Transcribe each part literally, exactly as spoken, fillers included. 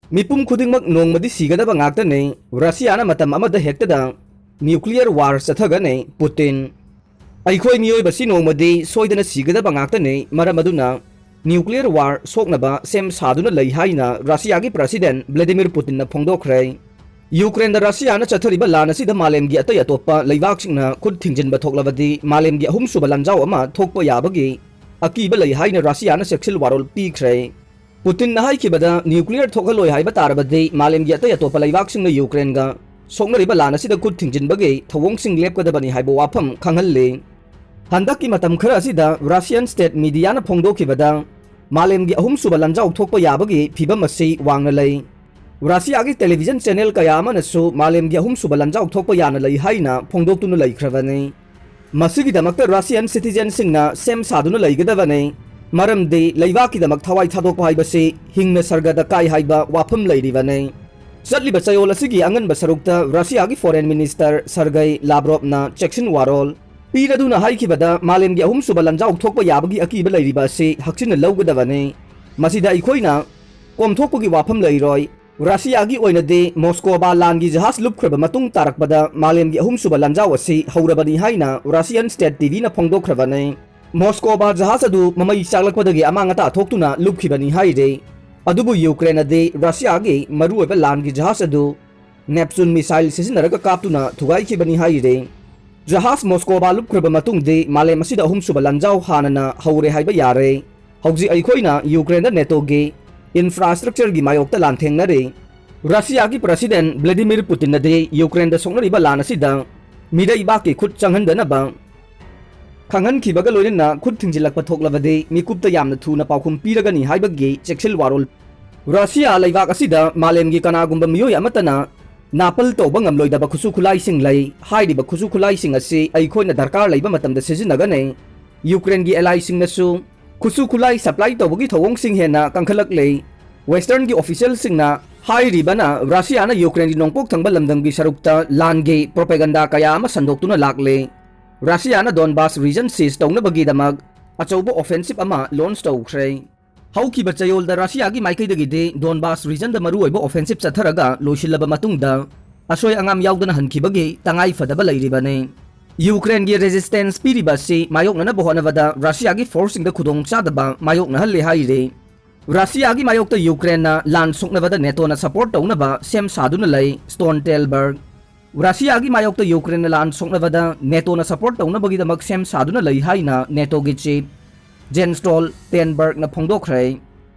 ꯃꯤꯄꯨꯝ ꯈꯨꯗꯤꯡꯃꯛ ꯅꯣꯡꯃꯗꯤ ꯁꯤꯒꯗꯕ ꯉꯥꯛꯇꯅꯤ꯫ ꯔꯁꯤꯌꯥꯅ ꯃꯇꯝ ꯑꯃꯗ ꯍꯦꯛꯇꯗ nuclear war ꯆꯠꯊꯒꯅꯤ꯫ ꯄꯨꯇꯤꯟ, ꯑꯩꯈꯣꯏ ꯃꯤꯑꯣꯏꯕꯁꯤ ꯅꯣꯡꯃꯗꯤ ꯁꯣꯏꯗꯅ ꯁꯤꯒꯗꯕ ꯉꯥꯛꯇꯅꯤ, ꯃꯔꯝ ꯑꯗꯨꯅ nuclear war ꯁꯣꯛꯅꯕ ꯁꯦꯝ ꯁꯥꯗꯨꯅ ꯂꯩ ꯍꯥꯏꯅ ꯔꯁꯤꯌꯥꯒꯤ president ꯕ꯭ꯂꯦꯗꯤꯃꯤꯔ ꯄꯨꯇꯤꯟꯅ ꯐꯣꯡꯗꯣꯛꯈ꯭ꯔꯦ꯫ ꯌꯨꯀ꯭ꯔꯦꯟꯗ ꯔꯁꯤꯌꯥꯅ ꯆꯠꯊꯔꯤꯕ ꯂꯥꯟ ꯑꯁꯤꯗ ꯃꯥꯂꯦꯝꯒꯤ ꯑꯇꯩ ꯑꯇꯣꯞꯄ ꯂꯩꯕꯥꯛꯁꯤꯡꯅ ꯈꯨꯠ ꯊꯤꯡꯖꯤꯟꯕ ꯊꯣꯛꯂꯕꯗꯤ ꯃꯥꯂꯦꯝꯒꯤ ꯑꯍꯨꯝꯁꯨꯕ ꯂꯥꯟꯖꯥꯎ ꯑꯃ ꯊꯣꯛꯄ ꯌꯥꯕꯒꯤ ꯑꯀꯤꯕ ꯂꯩ ꯍꯥꯏꯅ ꯔꯁꯤꯌꯥꯅ ꯆꯦꯛꯁꯤꯜ ꯋꯥꯔꯣꯜ ꯄꯤꯈ꯭ꯔꯦ꯫ ꯄꯨꯇꯤꯟꯅ ꯍꯥꯏꯈꯤꯕꯗ nuclear ꯊꯣꯛꯍꯜꯂꯣꯏ ꯍꯥꯏꯕ ꯇꯥꯔꯕꯗꯤ ꯃꯥꯂꯦꯝꯒꯤ ꯑꯇꯩ ꯑꯇꯣꯞꯄ ꯂꯩꯕꯥꯛꯁꯤꯡꯅ ꯌꯨꯀ꯭ꯔꯦꯟꯒ ꯁꯣꯛꯅꯔꯤꯕ ꯂꯥꯟ ꯑꯁꯤꯗ ꯈꯨꯠ ꯊꯤꯡꯖꯤꯟꯕꯒꯤ ꯊꯧꯑꯣꯡꯁꯤꯡ ꯂꯦꯞꯀꯗꯕꯅꯤ ꯍꯥꯏꯕ ꯋꯥꯐꯝ ꯈꯪꯍꯜꯂꯤ꯫ ꯍꯟꯗꯛꯀꯤ ꯃꯇꯝ ꯈꯔ ꯑꯁꯤꯗ Russian state mediaꯅ ꯐꯣꯡꯗꯣꯛꯈꯤꯕꯗ ꯃꯥꯂꯦꯝꯒꯤ ꯑꯍꯨꯝꯁꯨꯕ ꯂꯥꯟꯖꯥꯎ ꯊꯣꯛꯄ ꯌꯥꯕꯒꯤ ꯐꯤꯕꯝ ꯑꯁꯤ ꯋꯥꯡꯅ ꯂꯩ꯫ ꯔꯁꯤꯌꯥꯒꯤ television channel ꯀꯌꯥ ꯑꯃꯅꯁꯨ ꯃꯥꯂꯦꯝꯒꯤ ꯑꯍꯨꯝꯁꯨꯕ ꯂꯥꯟꯖꯥꯎ ꯊꯣꯛꯄ ꯌꯥꯅ ꯂꯩ ꯍꯥꯏꯅ ꯐꯣꯡꯗꯣꯛꯇꯨꯅ ꯂꯩꯈ꯭ꯔꯕꯅꯤ꯫ ꯃꯁꯤꯒꯤꯗꯃꯛꯇ Russian citizenꯁꯤꯡꯅ ꯁꯦꯝ ꯁꯥꯗꯨꯅ ꯂꯩꯒꯗꯕꯅꯤ, ꯃꯔꯝꯗꯤ ꯂꯩꯕꯥꯛꯀꯤꯗꯃꯛ ꯊꯋꯥꯏ ꯊꯥꯗꯣꯛꯄ ꯍꯥꯏꯕꯁꯤ ꯍꯤꯡꯅ ꯁꯔꯒꯗ ꯀꯥꯏ ꯍꯥꯏꯕ ꯋꯥꯐꯝ ꯂꯩꯔꯤꯕꯅꯤ꯫ ꯆꯠꯂꯤꯕ ꯆꯌꯣꯜ ꯑꯁꯤꯒꯤ ꯑꯉꯟꯕ ꯁꯔꯨꯛꯇ ꯔꯁꯤꯌꯥꯒꯤ foreign minister ꯁꯔꯒꯩ ꯂꯥꯕ꯭ꯔꯣꯞꯅ ꯆꯦꯛꯁꯤꯟ ꯋꯥꯔꯣꯜ ꯄꯤꯔꯗꯨꯅ ꯍꯥꯏꯈꯤꯕꯗ ꯃꯥꯂꯦꯝꯒꯤ ꯑꯍꯨꯝꯁꯨꯕ ꯂꯥꯟꯖꯥꯎ ꯊꯣꯛꯄ ꯌꯥꯕꯒꯤ ꯑꯀꯤꯕ ꯂꯩꯔꯤꯕ ꯑꯁꯤ ꯍꯛꯆꯤꯟꯅ ꯂꯧꯒꯗꯕꯅꯤ꯫ ꯃꯁꯤꯗ ꯑꯩꯈꯣꯏꯅ ꯀꯣꯝꯊꯣꯛꯄꯒꯤ ꯋꯥꯐꯝ ꯂꯩꯔꯣꯏ꯫ ꯔꯁꯤꯌꯥꯒꯤ ꯑꯣꯏꯅꯗꯤ ꯃꯣꯁꯀꯣꯕꯥ ꯂꯥꯟꯒꯤ ꯖꯍꯥꯖ ꯂꯨꯞꯈ꯭ꯔꯕ ꯃꯇꯨꯡ ꯇꯥꯔꯛꯄꯗ ꯃꯥꯂꯦꯝꯒꯤ ꯑꯍꯨꯝꯁꯨꯕ ꯂꯥꯟꯖꯥꯎ ꯑꯁꯤ ꯍꯧꯔꯕꯅꯤ ꯍꯥꯏꯅ Russian state TVꯅ ꯐꯣꯡꯗꯣꯛꯈ꯭ꯔꯕꯅꯤ꯫ ꯃꯣꯁꯀꯣꯕꯥ ꯖꯍꯥꯖ ꯑꯗꯨ ꯃꯃꯩ ꯆꯥꯛꯂꯛꯄꯗꯒꯤ ꯑꯃꯥꯡ ꯑꯇꯥ ꯊꯣꯛꯇꯨꯅ ꯂꯨꯞꯈꯤꯕꯅꯤ ꯍꯥꯏꯔꯤ꯫ ꯑꯗꯨꯕꯨ ꯌꯨꯀ꯭ꯔꯦꯟꯅꯗꯤ ꯔꯁꯤꯌꯥꯒꯤ ꯃꯔꯨꯑꯣꯏꯕ ꯂꯥꯟꯒꯤ ꯖꯍꯥꯖ ꯑꯗꯨ Neptune missile ꯁꯤꯖꯤꯟꯅꯔꯒ ꯀꯥꯞꯇꯨꯅ ꯊꯨꯒꯥꯏꯈꯤꯕꯅꯤ ꯍꯥꯏꯔꯤ꯫ ꯖꯍꯥꯖ ꯃꯣꯁꯀꯣꯕꯥ ꯂꯨꯞꯈ꯭ꯔꯕ ꯃꯇꯨꯡꯗꯤ ꯃꯥꯂꯦꯝ ꯑꯁꯤꯗ ꯑꯍꯨꯝꯁꯨꯕ ꯂꯥꯟꯖꯥꯎ ꯍꯥꯟꯅꯅ ꯍꯧꯔꯦ ꯍꯥꯏꯕ ꯌꯥꯔꯦ꯫ ꯍꯧꯖꯤꯛ ꯑꯩꯈꯣꯏꯅ ꯌꯨꯀ꯭ꯔꯦꯟꯗ NATOꯒꯤ infrastructureꯒꯤ ꯃꯥꯌꯣꯛꯇ ꯂꯥꯟꯊꯦꯡꯅꯔꯤ꯫ ꯔꯁꯤꯌꯥꯒꯤ president ꯕ꯭ꯂꯦꯗꯤꯃꯤꯔ ꯄꯨꯇꯤꯟꯅꯗꯤ ꯌꯨꯀ꯭ꯔꯦꯟꯗ ꯁꯣꯛꯅꯔꯤꯕ ꯂꯥꯟ ꯑꯁꯤꯗ ꯃꯤꯔꯩꯕꯥꯛꯀꯤ ꯈꯨꯠ ꯆꯪꯍꯟꯗꯅꯕ ꯈꯪꯍꯟꯈꯤꯕꯒ ꯂꯣꯏꯅꯅ ꯈꯨꯠ ꯊꯤꯡꯖꯤꯜꯂꯛꯄ ꯊꯣꯛꯂꯕꯗꯤ ꯃꯤꯀꯨꯞꯇ ꯌꯥꯝꯅ ꯊꯨꯅ ꯄꯥꯎꯈꯨꯝ ꯄꯤꯔꯒꯅꯤ ꯍꯥꯏꯕꯒꯤ ꯆꯦꯛꯁꯤꯜ ꯋꯥꯔꯣꯜ꯫ ꯔꯁꯤꯌꯥ ꯂꯩꯕꯥꯛ ꯑꯁꯤꯗ ꯃꯥꯂꯦꯝꯒꯤ ꯀꯅꯥꯒꯨꯝꯕ ꯃꯤꯑꯣꯏ ꯑꯃꯠꯇꯅ ꯅꯥꯄꯜ ꯇꯧꯕ ꯉꯝꯂꯣꯏꯗꯕ ꯈꯨꯠꯁꯨ ꯈꯨꯠꯂꯥꯏꯁꯤꯡ ꯂꯩ꯫ ꯍꯥꯏꯔꯤꯕ ꯈꯨꯠꯁꯨ ꯈꯨꯠꯂꯥꯏꯁꯤꯡ ꯑꯁꯤ ꯑꯩꯈꯣꯏꯅ ꯗꯔꯀꯥꯔ ꯂꯩꯕ ꯃꯇꯝꯗ ꯁꯤꯖꯤꯟꯅꯒꯅꯤ꯫ ꯌꯨꯀ꯭ꯔꯦꯟꯒꯤ allyꯁꯤꯡꯅꯁꯨ ꯈꯨꯠꯁꯨ ꯈꯨꯠꯂꯥꯏ supply ꯇꯧꯕꯒꯤ ꯊꯧꯑꯣꯡꯁꯤꯡ ꯍꯦꯟꯅ ꯀꯟꯈꯠꯂꯛꯂꯤ꯫ Westernꯒꯤ officialꯁꯤꯡꯅ ꯍꯥꯏꯔꯤꯕꯅ ꯔꯁꯤꯌꯥꯅ ꯌꯨꯀ꯭ꯔꯦꯟꯒꯤ ꯅꯣꯡꯄꯣꯛ ꯊꯪꯕ ꯂꯝꯗꯝꯒꯤ ꯁꯔꯨꯛꯇ ꯂꯥꯟꯒꯤ propaganda ꯀꯌꯥ ꯑꯃ ꯁꯟꯗꯣꯛꯇꯨꯅ ꯂꯥꯛꯂꯤ꯫ ꯔꯁꯤꯌꯥꯅ Donbas region seize ꯇꯧꯅꯕꯒꯤꯗꯃꯛ ꯑꯆꯧꯕ offensive ꯑꯃ launch ꯇꯧꯈ꯭ꯔꯦ꯫ ꯍꯧꯈꯤꯕ ꯆꯌꯣꯜꯗ ꯔꯁꯤꯌꯥꯒꯤ ꯃꯥꯏꯀꯩꯗꯒꯤꯗꯤ ꯗꯣꯟꯕꯥꯁ ꯔꯤꯖꯟꯗ ꯃꯔꯨꯑꯣꯏꯕ ꯑꯣꯐꯦꯟꯁꯤꯞ ꯆꯠꯊꯔꯒ ꯂꯣꯏꯁꯤꯜꯂꯕ ꯃꯇꯨꯡꯗ ꯑꯁꯣꯏ ꯑꯉꯥꯝ ꯌꯥꯎꯗꯅ ꯍꯟꯈꯤꯕꯒꯤ ꯇꯉꯥꯏ ꯐꯗꯕ ꯂꯩꯔꯤꯕꯅꯤ꯫ ꯌꯨꯀ꯭ꯔꯦꯟꯒꯤ ꯔꯦꯖꯤꯁꯇꯦꯟꯁ ꯄꯤꯔꯤꯕ ꯑꯁꯤ ꯃꯥꯌꯣꯛꯅꯅꯕ ꯍꯣꯠꯅꯕꯗ ꯔꯁꯤꯌꯥꯒꯤ ꯐꯣꯔꯁꯁꯤꯡꯗ ꯈꯨꯗꯣꯡꯆꯥꯗꯕ ꯃꯥꯌꯣꯛꯅꯍꯜꯂꯦ ꯍꯥꯏꯔꯤ꯫ ꯔꯁꯤꯌꯥꯒꯤ ꯃꯥꯌꯣꯛꯇ ꯌꯨꯀ꯭ꯔꯦꯟꯅ ꯂꯥꯟ ꯁꯣꯛꯅꯕꯗ ꯅꯦꯇꯣꯅ ꯁꯄꯣꯔꯠ ꯇꯧꯅꯕ ꯁꯦꯝ ꯁꯥꯗꯨꯅ ꯂꯩ, ꯁ꯭ꯇꯣꯟꯇꯦꯜꯕꯔꯒ꯫ ꯔꯁꯤꯌꯥꯒꯤ ꯃꯥꯌꯣꯛꯇ ꯌꯨꯀ꯭ꯔꯦꯟꯅ ꯂꯥꯟ ꯁꯣꯛꯅꯕꯗ ꯅꯦꯇꯣꯅ ꯁꯄꯣꯔꯠ ꯇꯧꯅꯕꯒꯤꯗꯃꯛ ꯁꯦꯝ ꯁꯥꯗꯨꯅ ꯂꯩ ꯍꯥꯏꯅ ꯅꯦꯇꯣꯒꯤ ꯆꯤꯐ ꯖꯦꯟ ꯁ꯭ꯇꯣꯜꯇꯦꯟꯕꯔꯒꯅ ꯐꯣꯡꯗꯣꯛꯈ꯭ꯔꯦ꯫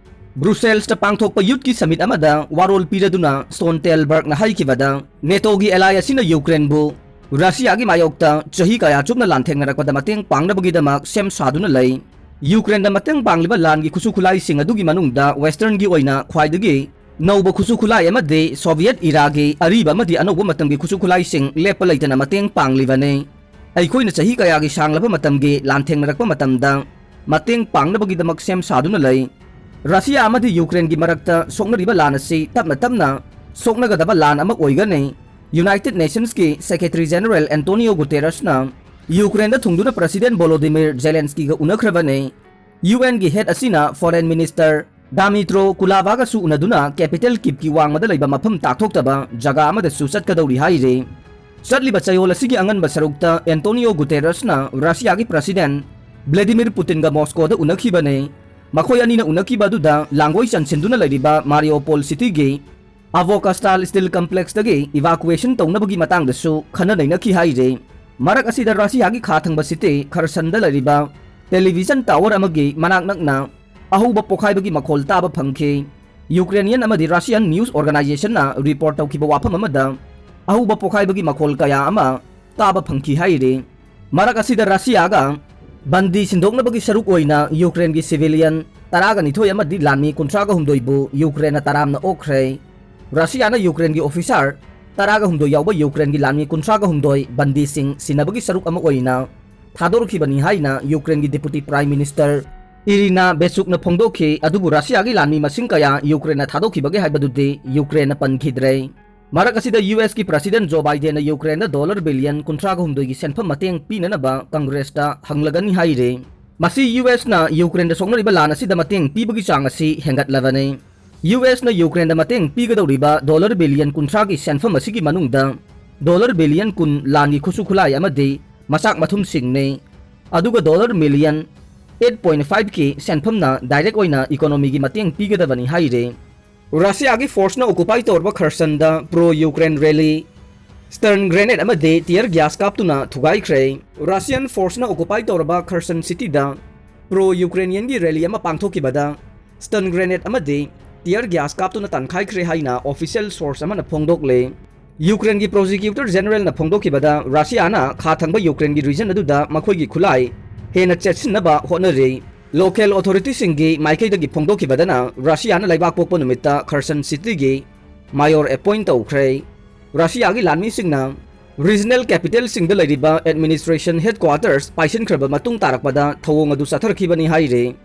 ꯕ꯭ꯔꯨꯁꯦꯜꯁꯇ ꯄꯥꯡꯊꯣꯛꯄ ꯌꯨꯠꯀꯤ ꯁꯃꯤꯠ ꯑꯃꯗ ꯋꯥꯔꯣꯜ ꯄꯤꯔꯗꯨꯅ ꯁ꯭ꯇꯣꯟꯇꯦꯜꯕꯔꯒꯅ ꯍꯥꯏꯈꯤꯕꯗ, ꯅꯦꯇꯣꯒꯤ ꯑꯦꯂꯥꯏ ꯑꯁꯤꯅ ꯌꯨꯀ꯭ꯔꯦꯟꯕꯨ ꯔꯁꯤꯌꯥꯒꯤ ꯃꯥꯌꯣꯛꯇ ꯆꯍꯤ ꯀꯌꯥ ꯆꯨꯞꯅ ꯂꯥꯟꯊꯦꯡꯅꯔꯛꯄꯗ ꯃꯇꯦꯡ ꯄꯥꯡꯅꯕꯒꯤꯗꯃꯛ ꯁꯦꯝ ꯁꯥꯗꯨꯅ ꯂꯩ꯫ ꯌꯨꯀ꯭ꯔꯦꯟꯗ ꯃꯇꯦꯡ ꯄꯥꯡꯂꯤꯕ ꯂꯥꯟꯒꯤ ꯈꯨꯠꯁꯨ ꯈꯨꯠꯂꯥꯏꯁꯤꯡ ꯑꯗꯨꯒꯤ ꯃꯅꯨꯡꯗ ꯋꯦꯁꯇꯔꯟꯒꯤ ꯑꯣꯏꯅ ꯈ꯭ꯋꯥꯏꯗꯒꯤ ꯅꯧꯕ ꯈꯨꯠꯁꯨ ꯈꯨꯠꯂꯥꯏ ꯑꯃꯗꯤ ꯁꯣꯚꯤꯌꯦꯠ ꯏꯔꯥꯒꯤ ꯑꯔꯤꯕ ꯑꯃꯗꯤ ꯑꯅꯧꯕ ꯃꯇꯝꯒꯤ ꯈꯨꯠꯁꯨ ꯈꯨꯠꯂꯥꯏꯁꯤꯡ ꯂꯦꯞꯄ ꯂꯩꯇꯅ ꯃꯇꯦꯡ ꯄꯥꯡꯂꯤꯕꯅꯤ꯫ ꯑꯩꯈꯣꯏꯅ ꯆꯍꯤ ꯀꯌꯥꯒꯤ ꯁꯥꯡꯂꯕ ꯃꯇꯝꯒꯤ ꯂꯥꯟꯊꯦꯡꯅꯔꯛꯄ ꯃꯇꯝꯗ ꯃꯇꯦꯡ ꯄꯥꯡꯅꯕꯒꯤꯗꯃꯛ ꯁꯦꯝ ꯁꯥꯗꯨꯅ ꯂꯩ꯫ ꯔꯁꯤꯌꯥ ꯑꯃꯗꯤ ꯌꯨꯀ꯭ꯔꯦꯟꯒꯤ ꯃꯔꯛꯇ ꯁꯣꯛꯅꯔꯤꯕ ꯂꯥꯟ ꯑꯁꯤ ꯇꯞꯅ ꯇꯞꯅ ꯁꯣꯛꯅꯒꯗꯕ ꯂꯥꯟ ꯑꯃ ꯑꯣꯏꯒꯅꯤ꯫ ꯌꯨꯅꯥꯏꯇꯦꯗ ꯅꯦꯁꯟꯁꯀꯤ ꯁꯦꯀ꯭ꯔꯦꯇꯔꯤ ꯖꯦꯅꯔꯦꯜ ꯑꯦꯟꯇꯣꯅꯤꯌꯣ ꯒꯨꯇꯦꯔꯁꯅ ꯌꯨꯀ꯭ꯔꯦꯟꯗ ꯊꯨꯡꯗꯨꯅ ꯄ꯭ꯔꯁꯤꯗꯦꯟ ꯚꯣꯂꯣꯗꯤꯃꯤꯔ ꯖꯦꯂꯦꯟꯁꯀꯤꯒ ꯎꯅꯈ꯭ꯔꯕꯅꯤ꯫ ꯌꯨ ꯑꯦꯟꯒꯤ ꯍꯦꯗ ꯑꯁꯤꯅ ꯐꯣꯔꯦꯟ ꯃꯤꯅꯤꯁꯇꯔ ꯗꯥꯃꯤꯇ꯭ꯔꯣ ꯀꯨꯂꯥꯕꯥꯒꯁꯨ ꯎꯅꯗꯨꯅ ꯀꯦꯄꯤꯇꯦꯜ ꯀꯤꯞꯀꯤ ꯋꯥꯡꯃꯗ ꯂꯩꯕ ꯃꯐꯝ ꯇꯥꯛꯊꯣꯛꯇꯕ ꯖꯒꯥ ꯑꯃꯗꯁꯨ ꯆꯠꯀꯗꯧꯔꯤ ꯍꯥꯏꯔꯤ꯫ ꯆꯠꯂꯤꯕ ꯆꯌꯣꯜ ꯑꯁꯤꯒꯤ ꯑꯉꯟꯕ ꯁꯔꯨꯛꯇ ꯑꯦꯟꯇꯣꯅꯤꯌꯣ ꯒꯨꯇꯦꯔꯁꯅ ꯔꯁꯤꯌꯥꯒꯤ ꯄ꯭ꯔꯁꯤꯗꯦꯟ ꯚ꯭ꯂꯦꯗꯤꯃꯤꯔ ꯄꯨꯇꯤꯟꯒ ꯃꯣꯁꯀꯣꯗ ꯎꯅꯈꯤꯕꯅꯤ꯫ ꯃꯈꯣꯏ ꯑꯅꯤꯅ ꯎꯅꯈꯤꯕ ꯑꯗꯨꯗ ꯂꯥꯡꯒꯣꯏ ꯆꯟꯁꯤꯟꯗꯨꯅ ꯂꯩꯔꯤꯕ ꯃꯥꯔꯤꯌꯣꯄꯣꯜ ꯁꯤꯇꯤꯒꯤ ꯑꯚꯣꯀꯥꯁꯇꯥꯜ ꯁ꯭ꯇꯤꯜ ꯀꯝꯄ꯭ꯂꯦꯛꯁꯇꯒꯤ ꯏꯚꯥꯀꯨꯋꯦꯁꯟ ꯇꯧꯅꯕꯒꯤ ꯃꯇꯥꯡꯗꯁꯨ ꯈꯟꯅ ꯅꯩꯅꯈꯤ ꯍꯥꯏꯔꯤ꯫ ꯃꯔꯛ ꯑꯁꯤꯗ ꯔꯁꯤꯌꯥꯒꯤ ꯈꯥ ꯊꯪꯕ ꯁꯤꯇꯤ ꯈꯔꯁꯟꯗ ꯂꯩꯔꯤꯕ ꯇꯦꯂꯤꯚꯤꯖꯟ ꯇꯥꯋꯔ ꯑꯃꯒꯤ ꯃꯅꯥꯛ ꯅꯛꯅ ꯑꯍꯧꯕ ꯄꯣꯈꯥꯏꯕꯒꯤ ꯃꯈꯣꯜ ꯇꯥꯕ ꯐꯪꯈꯤ꯫ ꯌꯨꯀ꯭ꯔꯦꯅꯤꯌꯟ ꯑꯃꯗꯤ ꯔꯁꯤꯌꯥꯟ ꯅ꯭ꯌꯨꯁ ꯑꯣꯔꯒꯅꯥꯏꯖꯦꯁꯟꯅ ꯔꯤꯄꯣꯔꯠ ꯇꯧꯈꯤꯕ ꯋꯥꯐꯝ ꯑꯃꯗ ꯑꯍꯧꯕ ꯄꯣꯈꯥꯏꯕꯒꯤ ꯃꯈꯣꯜ ꯀꯌꯥ ꯑꯃ ꯇꯥꯕ ꯐꯪꯈꯤ ꯍꯥꯏꯔꯤ꯫ ꯃꯔꯛ ꯑꯁꯤꯗ ꯔꯁꯤꯌꯥꯒ ꯕꯟꯗꯤ ꯁꯤꯟꯗꯣꯛꯅꯕꯒꯤ ꯁꯔꯨꯛ ꯑꯣꯏꯅ ꯌꯨꯀ꯭ꯔꯦꯟꯒꯤ ꯁꯤꯚꯤꯂꯤꯌꯟ ꯇꯔꯥꯒ ꯅꯤꯊꯣꯏ ꯑꯃꯗꯤ ꯂꯥꯟꯃꯤ ꯀꯨꯟꯊ꯭ꯔꯥꯒ ꯍꯨꯝꯗꯣꯏꯕꯨ ꯌꯨꯀ꯭ꯔꯦꯟꯅ ꯇꯔꯥꯝꯅ ꯑꯣꯛꯈ꯭ꯔꯦ꯫ ꯔꯁꯤꯌꯥꯅ ꯌꯨꯀ꯭ꯔꯦꯟꯒꯤ ꯑꯣꯐꯤꯁꯥꯔ ꯇꯔꯥꯒ ꯍꯨꯝꯗꯣꯏ ꯌꯥꯎꯕ ꯌꯨꯀ꯭ꯔꯦꯟꯒꯤ ꯂꯥꯟꯃꯤ ꯀꯨꯟꯊ꯭ꯔꯥꯒ ꯍꯨꯝꯗꯣꯏ ꯕꯟꯗꯤꯁꯤꯡ ꯁꯤꯟꯅꯕꯒꯤ ꯁꯔꯨꯛ ꯑꯃ ꯑꯣꯏꯅ ꯊꯥꯗꯣꯔꯛꯈꯤꯕꯅꯤ ꯍꯥꯏꯅ ꯌꯨꯀ꯭ꯔꯦꯟꯒꯤ ꯗꯤꯄꯨꯇꯤ ꯄ꯭ꯔꯥꯏꯝ ꯃꯤꯅꯤꯁꯇꯔ ꯏꯔꯤꯅꯥ ꯕꯦꯁꯨꯛꯅ ꯐꯣꯡꯗꯣꯛꯈꯤ, ꯑꯗꯨꯕꯨ ꯔꯁꯤꯌꯥꯒꯤ ꯂꯥꯟꯃꯤ ꯃꯁꯤꯡ ꯀꯌꯥ ꯌꯨꯀ꯭ꯔꯦꯟꯅ ꯊꯥꯗꯣꯛꯈꯤꯕꯒꯦ ꯍꯥꯏꯕꯗꯨꯗꯤ ꯌꯨꯀ꯭ꯔꯦꯟꯅ ꯄꯟꯈꯤꯗ꯭ꯔꯦ꯫ ꯃꯔꯛ ꯑꯁꯤꯗ ꯌꯨ ꯑꯦꯁꯀꯤ ꯄ꯭ꯔꯁꯤꯗꯦꯟ ꯖꯣ ꯕꯥꯏꯗꯦꯟꯅ ꯌꯨꯀ꯭ꯔꯦꯟꯗ ꯗꯣꯂꯔ ꯕꯤꯂꯤꯌꯟ ꯀꯨꯟꯊ꯭ꯔꯥꯒ ꯍꯨꯝꯗꯣꯏꯒꯤ ꯁꯦꯟꯐꯝ ꯃꯇꯦꯡ ꯄꯤꯅꯅꯕ ꯀꯪꯒ꯭ꯔꯦꯁꯇ ꯍꯪꯂꯒꯅꯤ ꯍꯥꯏꯔꯤ꯫ ꯃꯁꯤ ꯌꯨ ꯑꯦꯁꯅ ꯌꯨꯀ꯭ꯔꯦꯟꯗ ꯁꯣꯛꯅꯔꯤꯕ ꯂꯥꯟ ꯑꯁꯤꯗ ꯃꯇꯦꯡ ꯄꯤꯕꯒꯤ ꯆꯥꯡ ꯑꯁꯤ ꯍꯦꯟꯒꯠꯂꯕꯅꯤ꯫ ꯌꯨ ꯑꯦꯁꯅ ꯌꯨꯀ꯭ꯔꯦꯟꯗ ꯃꯇꯦꯡ ꯄꯤꯒꯗꯧꯔꯤꯕ ꯗꯣꯂꯔ ꯕꯤꯂꯤꯌꯟ ꯀꯨꯟꯊ꯭ꯔꯥꯒꯤ ꯁꯦꯟꯐꯝ ꯑꯁꯤꯒꯤ ꯃꯅꯨꯡꯗ ꯗꯣꯂꯔ ꯕꯤꯂꯤꯌꯟ ꯀꯨꯟ ꯂꯥꯟꯒꯤ ꯈꯨꯠꯁꯨ ꯈꯨꯠꯂꯥꯏ ꯑꯃꯗꯤ ꯃꯆꯥꯛ ꯃꯊꯨꯝꯁꯤꯡꯅꯤ꯫ ꯑꯗꯨꯒ ꯗꯣꯂꯔ ꯃꯤꯂꯤꯌꯟ ꯑꯩꯠ ꯄꯣꯏꯟ ꯐꯥꯏꯚꯀꯤ ꯁꯦꯟꯐꯝꯅ ꯗꯥꯏꯔꯦꯛ ꯑꯣꯏꯅ ꯏꯀꯣꯅꯣꯃꯤꯒꯤ ꯃꯇꯦꯡ ꯄꯤꯒꯗꯕꯅꯤ ꯍꯥꯏꯔꯤ꯫ ꯔꯁꯤꯌꯥꯒꯤ ꯐꯣꯔꯁꯅ ꯑꯣꯀꯨꯄꯥꯏ ꯇꯧꯔꯕ ꯈꯔꯁꯟꯗ pro Ukraine rally, stun grenade ꯑꯃꯗꯤ ꯇꯤꯌꯔ ꯒ꯭ꯌꯥꯁ ꯀꯥꯞꯇꯨꯅ ꯊꯨꯒꯥꯏꯈ꯭ꯔꯦ꯫ ꯔꯁꯤꯌꯟ ꯐꯣꯔꯁꯅ ꯑꯣꯀꯨꯄꯥꯏ ꯇꯧꯔꯕ ꯈꯔꯁꯟ ꯁꯤꯇꯤꯗ ꯄ꯭ꯔꯣ ꯌꯨꯀ꯭ꯔꯦꯅꯤꯌꯟꯒꯤ ꯔꯦꯂꯤ ꯑꯃ ꯄꯥꯡꯊꯣꯛꯈꯤꯕꯗ ꯁ꯭ꯇꯟ ꯒ꯭ꯔꯦꯅꯦꯗ ꯑꯃꯗꯤ ꯇꯤꯌꯔ ꯒ꯭ꯌꯥꯁ ꯀꯥꯞꯇꯨꯅ ꯇꯥꯟꯈꯥꯏꯈ꯭ꯔꯦ ꯍꯥꯏꯅ ꯑꯣꯐꯤꯁꯤꯌꯦꯜ ꯁꯣꯔꯁ ꯑꯃꯅ ꯐꯣꯡꯗꯣꯛꯂꯦ꯫ ꯌꯨꯀ꯭ꯔꯦꯟꯒꯤ ꯄ꯭ꯔꯣꯁꯤꯀ꯭ꯌꯨꯇꯔ ꯖꯦꯅꯔꯦꯜꯅ ꯐꯣꯡꯗꯣꯛꯈꯤꯕꯗ, ꯔꯁꯤꯌꯥꯅ ꯈꯥ ꯊꯪꯕ ꯌꯨꯀ꯭ꯔꯦꯟꯒꯤ ꯔꯤꯖꯟ ꯑꯗꯨꯗ ꯃꯈꯣꯏꯒꯤ ꯈꯨꯠꯂꯥꯏ ꯍꯦꯟꯅ ꯆꯦꯠꯁꯤꯟꯅꯕ ꯍꯣꯠꯅꯔꯤ꯫ ꯂꯣꯀꯦꯜ ꯑꯣꯊꯣꯔꯤꯇꯤꯁꯤꯡꯒꯤ ꯃꯥꯏꯀꯩꯗꯒꯤ ꯐꯣꯡꯗꯣꯛꯈꯤꯕꯗꯅ, ꯔꯁꯤꯌꯥꯅ ꯂꯩꯕꯥꯛ ꯄꯣꯛꯄ ꯅꯨꯃꯤꯠꯇ ꯈꯔꯁꯟ ꯁꯤꯇꯤꯒꯤ ꯃꯥꯌꯣꯔ ꯑꯦꯄꯣꯏꯟ ꯇꯧꯈ꯭ꯔꯦ꯫ ꯔꯁꯤꯌꯥꯒꯤ ꯂꯥꯟꯃꯤꯁꯤꯡꯅ ꯔꯤꯖꯅꯦꯜ ꯀꯦꯄꯤꯇꯦꯜꯁꯤꯡꯗ ꯂꯩꯔꯤꯕ ꯑꯦꯗꯃꯤꯅꯤꯁꯇ꯭ꯔꯦꯁꯟ ꯍꯦꯗꯀ꯭ꯋꯥꯇꯔꯁ ꯄꯥꯏꯁꯤꯟꯈ꯭ꯔꯕ ꯃꯇꯨꯡ ꯇꯥꯔꯛꯄꯗ ꯊꯧꯑꯣꯡ ꯑꯗꯨ ꯆꯠꯊꯔꯛꯈꯤꯕꯅꯤ ꯍꯥꯏꯔꯤ꯫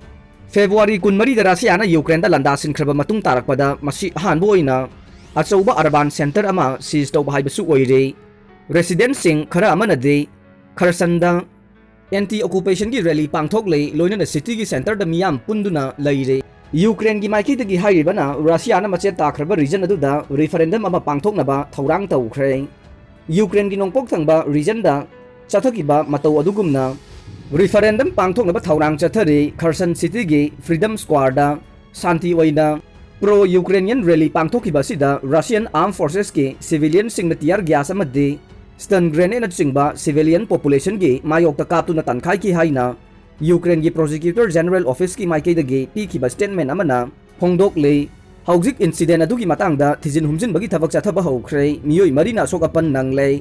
ꯐꯦꯕ꯭ꯔꯨꯋꯥꯔꯤ ꯀꯨꯟꯃꯔꯤꯗ ꯔꯁꯤꯌꯥꯅ ꯌꯨꯀ꯭ꯔꯦꯟꯗ ꯂꯥꯟꯗꯥꯁꯤꯟꯈ꯭ꯔꯕ ꯃꯇꯨꯡ ꯇꯥꯔꯛꯄꯗ ꯃꯁꯤ ꯑꯍꯥꯟꯕ ꯑꯣꯏꯅ ꯑꯆꯧꯕ ꯑꯔꯕꯥꯟ ꯁꯦꯟꯇꯔ ꯑꯃ ꯁꯤꯖ ꯇꯧꯕ ꯍꯥꯏꯕꯁꯨ ꯑꯣꯏꯔꯤ꯫ ꯔꯦꯁꯤꯗꯦꯟꯠꯁꯤꯡ ꯈꯔ ꯑꯃꯅꯗꯤ ꯈꯔꯁꯟꯗ ꯑꯦꯟꯇꯤ ꯑꯣꯀꯨꯄꯦꯁꯟꯒꯤ ꯔꯦꯂꯤ ꯄꯥꯡꯊꯣꯛꯂꯦ, ꯂꯣꯏꯅꯅ ꯁꯤꯇꯤꯒꯤ ꯁꯦꯟꯇꯔꯗ ꯃꯤꯌꯥꯝ ꯄꯨꯟꯗꯨꯅ ꯂꯩꯔꯦ꯫ ꯌꯨꯀ꯭ꯔꯦꯟꯒꯤ ꯃꯥꯏꯀꯩꯗꯒꯤ ꯍꯥꯏꯔꯤꯕꯅ, ꯔꯁꯤꯌꯥꯅ ꯃꯆꯦꯠ ꯇꯥꯈ꯭ꯔꯕ ꯔꯤꯖꯟ ꯑꯗꯨꯗ ꯔꯤꯐꯔꯦꯟꯗꯝ ꯑꯃ ꯄꯥꯡꯊꯣꯛꯅꯕ ꯊꯧꯔꯥꯡ ꯇꯧꯈ꯭ꯔꯦ꯫ ꯌꯨꯀ꯭ꯔꯦꯟꯒꯤ ꯅꯣꯡꯄꯣꯛ ꯊꯪꯕ ꯔꯤꯖꯟꯗ ꯆꯠꯊꯈꯤꯕ ꯃꯇꯧ ꯑꯗꯨꯒꯨꯝꯅ ꯔꯤꯐꯔꯦꯟꯗꯝ ꯄꯥꯡꯊꯣꯛꯅꯕ ꯊꯧꯔꯥꯡ ꯆꯠꯊꯔꯤ꯫ ꯈꯔꯁꯟ ꯁꯤꯇꯤꯒꯤ ꯐ꯭ꯔꯤꯗꯝ ꯁ꯭ꯀ꯭ꯋꯥꯔꯗ ꯁꯥꯟꯇꯤ ꯑꯣꯏꯅ ꯄ꯭ꯔꯣ ꯌꯨꯀ꯭ꯔꯦꯅꯤꯌꯟ ꯔꯦꯂꯤ ꯄꯥꯡꯊꯣꯛꯈꯤꯕ ꯑꯁꯤꯗ ꯔꯁꯤꯌꯟ ꯑꯥꯔꯝ ꯐꯣꯔꯁꯦꯁꯀꯤ ꯁꯤꯚꯤꯂꯤꯌꯟꯁꯤꯡꯅ ꯇꯤꯌꯔ ꯒ꯭ꯌꯥꯁ ꯑꯃꯗꯤ ꯁ꯭ꯇꯟ ꯒ꯭ꯔꯦꯅꯦꯗꯅꯆꯤꯡꯕ ꯁꯤꯚꯤꯂꯤꯌꯟ ꯄꯣꯄꯨꯂꯦꯁꯟꯒꯤ ꯃꯥꯌꯣꯛꯇ ꯀꯥꯞꯇꯨꯅ ꯇꯥꯟꯈꯥꯏꯈꯤ ꯍꯥꯏꯅ ꯌꯨꯀ꯭ꯔꯦꯟꯒꯤ ꯄ꯭ꯔꯣꯁꯤꯀ꯭ꯌꯨꯇꯔ ꯖꯦꯅꯔꯦꯜ ꯑꯣꯐꯤꯁꯀꯤ ꯃꯥꯏꯀꯩꯗꯒꯤ ꯄꯤꯈꯤꯕ ꯁ꯭ꯇꯦꯠꯃꯦꯟ ꯑꯃꯅ ꯐꯣꯡꯗꯣꯛꯂꯤ꯫ ꯍꯧꯖꯤꯛ ꯏꯟꯁꯤꯗꯦꯟ ꯑꯗꯨꯒꯤ ꯃꯇꯥꯡꯗ ꯊꯤꯖꯤꯟ ꯍꯨꯝꯖꯤꯟꯕꯒꯤ ꯊꯕꯛ ꯆꯠꯊꯕ ꯍꯧꯈ꯭ꯔꯦ꯫ ꯃꯤꯑꯣꯏ ꯃꯔꯤꯅ ꯑꯁꯣꯛ ꯑꯄꯟ ꯅꯪꯂꯦ꯫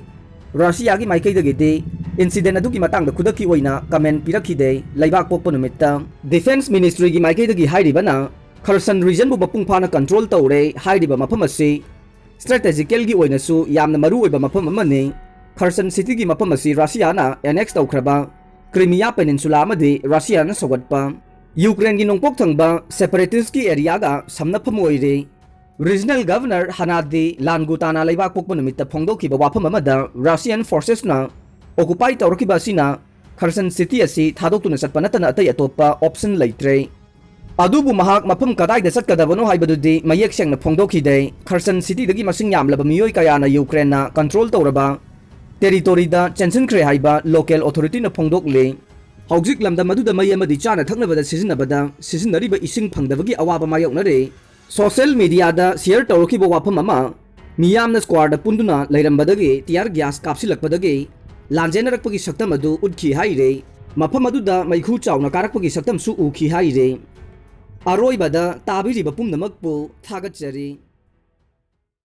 ꯔꯁꯤꯌꯥꯒꯤ ꯃꯥꯏꯀꯩꯗꯒꯤꯗꯤ ꯏꯟꯁꯤꯗꯦꯟ ꯑꯗꯨꯒꯤ ꯃꯇꯥꯡꯗ ꯈꯨꯗꯛꯀꯤ ꯑꯣꯏꯅ ꯀꯃꯦꯟ ꯄꯤꯔꯛꯈꯤꯗꯦ꯫ ꯂꯩꯕꯥꯛ ꯄꯣꯛꯄ ꯅꯨꯃꯤꯠꯇ ꯗꯤꯐꯦꯟꯁ ꯃꯤꯅꯤꯁꯇ꯭ꯔꯤꯒꯤ ꯃꯥꯏꯀꯩꯗꯒꯤ ꯍꯥꯏꯔꯤꯕꯅ, ꯈꯔꯁꯟ ꯔꯤꯖꯟꯕꯨ ꯃꯄꯨꯡ ꯐꯥꯅ ꯀꯟꯇ꯭ꯔꯣꯜ ꯇꯧꯔꯦ꯫ ꯍꯥꯏꯔꯤꯕ ꯃꯐꯝ ꯑꯁꯤ ꯁ꯭ꯇ꯭ꯔꯦꯇꯦꯖꯤꯀꯦꯜꯒꯤ ꯑꯣꯏꯅꯁꯨ ꯌꯥꯝꯅ ꯃꯔꯨ ꯑꯣꯏꯕ ꯃꯐꯝ ꯑꯃꯅꯤ꯫ ꯈꯔꯁꯟ ꯁꯤꯇꯤꯒꯤ ꯃꯐꯝ ꯑꯁꯤ ꯔꯁꯤꯌꯥꯅ ꯑꯦꯅꯦꯛꯁ ꯇꯧꯈ꯭ꯔꯕ ꯀ꯭ꯔꯤꯃꯤꯌꯥ ꯄꯦꯅꯤꯟꯁꯨꯂꯥ ꯑꯃꯗꯤ ꯔꯁꯤꯌꯥꯅ ꯁꯧꯒꯠꯄ ꯌꯨꯀ꯭ꯔꯦꯟꯒꯤ ꯅꯣꯡꯄꯣꯛ ꯊꯪꯕ ꯁꯦꯄꯔꯦꯇꯤꯁꯀꯤ ꯑꯦꯔꯤꯌꯥꯒ ꯁꯝꯅꯐꯝ ꯑꯣꯏꯔꯤ꯫ ꯔꯤꯖꯅꯦꯜ ꯒꯚꯔꯅꯔ ꯍꯅꯥꯗꯤ ꯂꯥꯟꯒꯨꯇꯥꯅ ꯂꯩꯕꯥꯛ ꯄꯣꯛꯄ ꯅꯨꯃꯤꯠꯇ ꯐꯣꯡꯗꯣꯛꯈꯤꯕ ꯋꯥꯐꯝ ꯑꯃꯗ, ꯔꯁꯤꯌꯟ ꯐꯣꯔꯁꯦꯁꯅ ꯑꯣꯀꯨꯄꯥꯏ ꯇꯧꯔꯛꯈꯤꯕ ꯑꯁꯤꯅ ꯈꯔꯁꯟ ꯁꯤꯇꯤ ꯑꯁꯤ ꯊꯥꯗꯣꯛꯇꯨꯅ ꯆꯠꯄ ꯅꯠꯇꯅ ꯑꯇꯩ ꯑꯇꯣꯞꯄ ꯑꯣꯞꯁꯟ ꯂꯩꯇ꯭ꯔꯦ꯫ ꯑꯗꯨꯕꯨ ꯃꯍꯥꯛ ꯃꯐꯝ ꯀꯗꯥꯏꯗ ꯆꯠꯀꯗꯕꯅꯣ ꯍꯥꯏꯕꯗꯨꯗꯤ ꯃꯌꯦꯛ ꯁꯦꯡꯅ ꯐꯣꯡꯗꯣꯛꯈꯤꯗꯦ꯫ ꯈꯔꯁꯟ ꯁꯤꯇꯤꯗꯒꯤ ꯃꯁꯤꯡ ꯌꯥꯝꯂꯕ ꯃꯤꯑꯣꯏ ꯀꯌꯥꯅ ꯌꯨꯀ꯭ꯔꯦꯟꯅ ꯀꯟꯇ꯭ꯔꯣꯜ ꯇꯧꯔꯕ ꯇꯦꯔꯤꯇꯣꯔꯤꯗ ꯆꯦꯟꯁꯤꯟꯈ꯭ꯔꯦ ꯍꯥꯏꯕ ꯂꯣꯀꯦꯜ ꯑꯣꯊꯣꯔꯤꯇꯤꯅ ꯐꯣꯡꯗꯣꯛꯂꯤ꯫ ꯍꯧꯖꯤꯛ ꯂꯝꯗꯝ ꯑꯗꯨꯗ ꯃꯩ ꯑꯃꯗꯤ ꯆꯥꯅ ꯊꯛꯅꯕꯗ ꯁꯤꯖꯤꯟꯅꯕꯗ ꯁꯤꯖꯤꯟꯅꯔꯤꯕ ꯏꯁꯤꯡ ꯐꯪꯗꯕꯒꯤ ꯑꯋꯥꯕ ꯃꯥꯌꯣꯛꯅꯔꯤ꯫ ꯁꯣꯁꯤꯌꯦꯜ ꯃꯤꯗꯤꯌꯥꯗ ꯁꯤꯌꯔ ꯇꯧꯔꯛꯈꯤꯕ ꯋꯥꯐꯝ ꯑꯃ, ꯃꯤꯌꯥꯝꯅ ꯁ꯭ꯀ꯭ꯋꯥꯔꯗ ꯄꯨꯟꯗꯨꯅ ꯂꯩꯔꯝꯕꯗꯒꯤ ꯇꯤꯌꯥꯔ ꯒ꯭ꯌꯥꯁ ꯀꯥꯞꯁꯤꯜꯂꯛꯄꯗꯒꯤ ꯂꯥꯟꯖꯦꯟꯅꯔꯛꯄꯒꯤ ꯁꯛꯇꯝ ꯑꯗꯨ ꯎꯠꯈꯤ ꯍꯥꯏꯔꯤ꯫ ꯃꯐꯝ ꯑꯗꯨꯗ ꯃꯩꯈꯨ ꯆꯥꯎꯅ ꯀꯥꯔꯛꯄꯒꯤ ꯁꯛꯇꯝꯁꯨ ꯎꯈꯤ ꯍꯥꯏꯔꯤ꯫ ꯑꯔꯣꯏꯕꯗ ꯇꯥꯕꯤꯔꯤꯕ ꯄꯨꯝꯅꯃꯛꯄꯨ ꯊꯥꯒꯠꯆꯔꯤ꯫